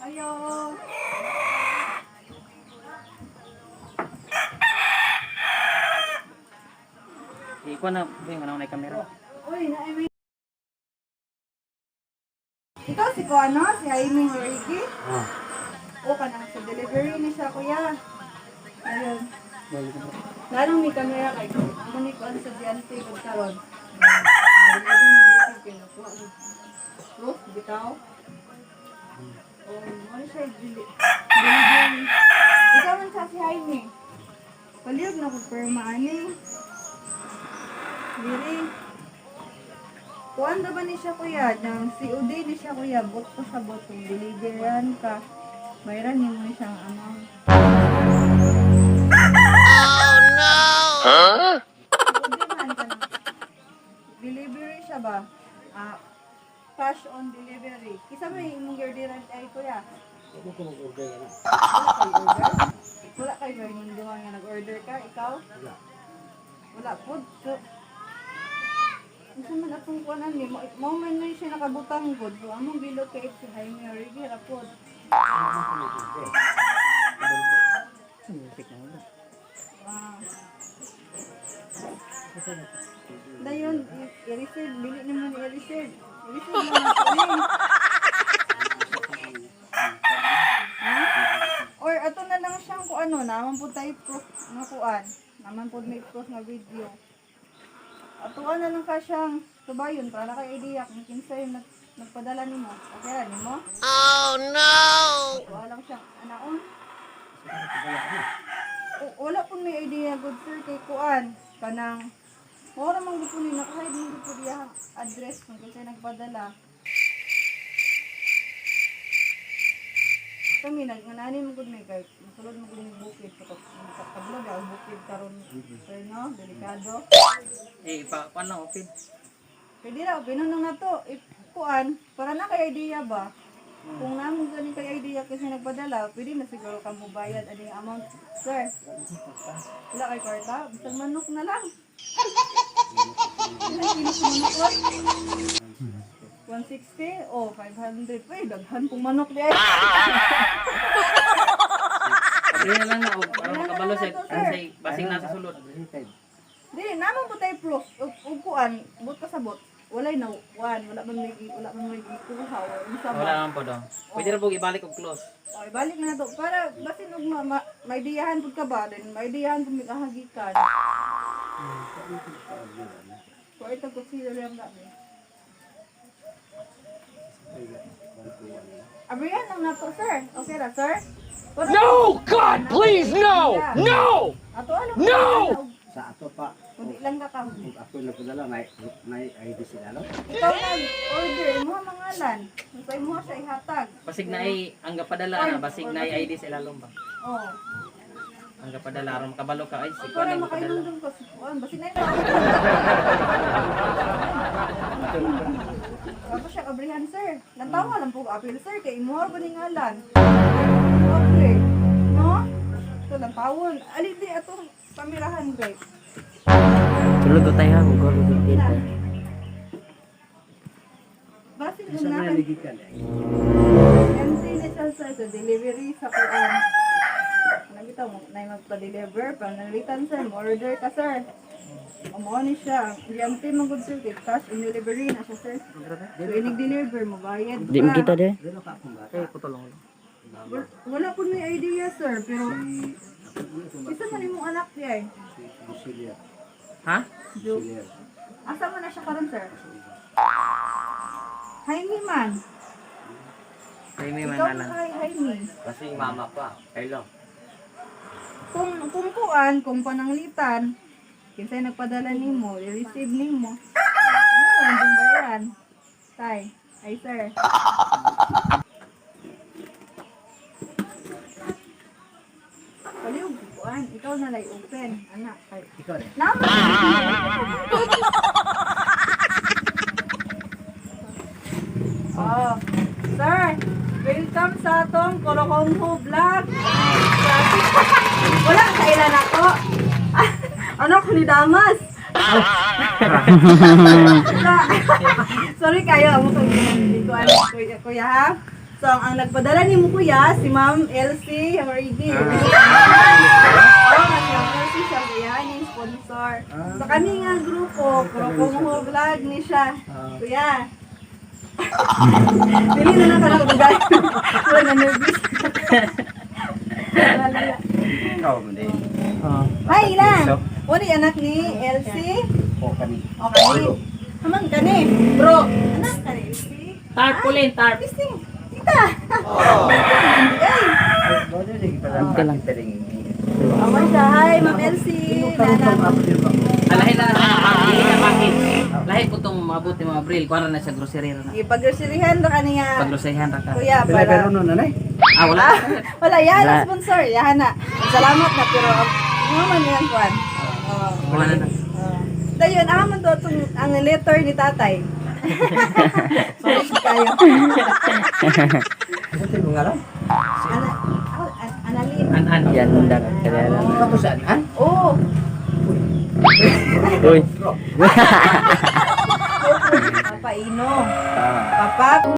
Ayo. Ikuha na, Bing, ano na yung camera. Uy, naiming. Ikaw si Kuano, si Jaime Horigi. Ah. O ka na sa delivery ni siya, kuya. Ayun. Larong may camera kay ko. Amo ni kuan sa Diante kung karon. Delivery ni Bukid kay nakuha ni proof bitaw. Oh, mo ni siya delivery. Ikaw man sa si Jaime. Palihog na ko perma ani. Diri. Kuan ba ni siya, kuya? Nang COD ni siya, kuya, bot ko sa bot kung deliveran ka. Mayroon nimo ni siyang amount. Oh no. COD man ka na. Delivery siya ba? Ah, cash on delivery. Kisa may imong orderan ay, kuya. Ako ko mag-order na. Wala kay order? Wala kay mahindungan nga nag-order ka, ikaw? Wala. Wala po. So, unsa man atong kuanan ni mo mo man na siya nakabutang gud. So among bilocate si Jaime Origi ra pod. Ako ko mag-order. Wow. Dayon i-reserve dili nimo ni i-reserve. I-reserve mo na to ni. Ha? Or ato na lang siyang kung ano, naman po tayo proof nga kuan. Naman po may proof nga video. Atuan na lang ka siyang tubayon para kay idea kung kinsay nagpadala nimo. Okay ra nimo? Oh no. Wala lang siyang anaon. Wala po may idea, good sir, kay kuan kanang mao ra man gud po ni naka-hide man gud po diya ang address kung kinsay nagpadala. Kami nagnanani man gud may kay mosulod man gud may bukid so kablo ba ang bukid karon, sir, no, delikado. Eh, ipa, kuha na, open. Pwede ra pinuno na to if kuan para na kay idea ba. Kung namo gani kay idea kasi nagpadala, pwede na siguro ka mo bayad ani amount, sir. Wala kay kwarta, bisag manok na lang. Ilang kilo sa manok ba? 160 o 500. Uy, daghan pong manok di ay. Pili na lang na, oh, para Pili na makabalo lang siya. na to, sir. Kasi basing nasa sulod. Hintay. Di, naman po tayo proof. Ug kuan, but ka sa bot. Walay na kuan, wala man may kuha or unsa ba. Wala naman po daw. Pwede na po ibalik og close. Okay, balik na to. Para basin og maidiyahan pud ka ba, then maidiyahan pud may kahagikan. So ito ko sila lang gabi. Abrihan lang na to, sir. Okay ra, sir? Para- No! God, please, no! No! Ato ano? No! Sa ato pa. Kundi lang ka ka. Kung ako nagpadala, may ID sila, no? Ikaw nag-order, imo mangalan. Sa imo siya ihatag. Basig na ay, ang gapadala na, basig na ay ID sa ilalom ba? Oh. Ang gapadala, aron makabalo ka, ay, si Para kuha na yung gapadala. makainundong ko si Kuan, basin na Ako siya kabrihan, sir. Lantawa lang po ko apil, sir, kay imo ba ni ngalan? Okay. No? Ito lang tawon. Ali di atong kamerahan kay. Tulog tayo ha, gugol Na. Basin Isa na unahan. ligikan eh. MC ni siya sir sa delivery sa kuan. Ano bitaw mo na magpa-deliver pa nalitan, sir, mo order ka, sir. Amo ni siya. Diante man gud, sir, kay cash on delivery na siya, sir. So inig deliver mo bayad. Di mo kita de. Dilo ka akong bata. Eh, putol lang. Wala po may idea, sir, pero isa man imong anak di ay. Si Lucilia. Ha? Lucilia. Asa man na siya karon, sir? Jaime man. Ay, may Ikaw mangalan. man kay Jaime. Kasi mama pa. Hello. Kung kuan, kung pananglitan, kinsay nagpadala nimo, i-receive nimo. Ano ang ding bayaran? Tay, ay sir. Palihog kuan, ikaw na lay open, anak. Ay. Ikaw rin. Naman. Oh, sir, welcome sa atong Korokongho vlog. Wala kailan ako. Ano ko ni Damas? Wala. Sorry kayo, amo ko hindi ko alam, kuya, kuya ha. So, ang nagpadala ni mo kuya, si Ma'am Elsie Horigi. Oo, si Ma'am Elsie siya kuya, yung sponsor. So, kami nga grupo, grupo mo vlog ni siya. Kuya. Dili na lang ka nakabigay. Wala na nervous. Wala, wala. Ikaw mo din. Hi, ilan? Uli anak ni Elsie. O kani. Okay. Haman kani. Bro. Anak kani Elsie. Tarpaulin, tarp. Bising. Tita. Ay. Bodo din pala. lang. Awan siya. Hi, Ma'am Elsie. Nana. Alahin na dili na package. Lahi ko tong maabot ni mga Abril, kuha na siya grocery ra na. Ipagroceryhan ra kani nga. Pagroceryhan ra ka. Kuya, Pila para. pero no nanay. Ah, wala. Wala, yan ang sponsor. Yan na. Salamat na, pero mo man yan, Juan. Oo. Wala na. Oo. Dayon, ah, man to itong, ang letter ni tatay. Sorry kayo. Asa tayo ngalan? Ana, ako, Analin. An-an. Yan dagat kaya lang. Ikaw ko saan an? Oo. Uy. Papa Ino. Papa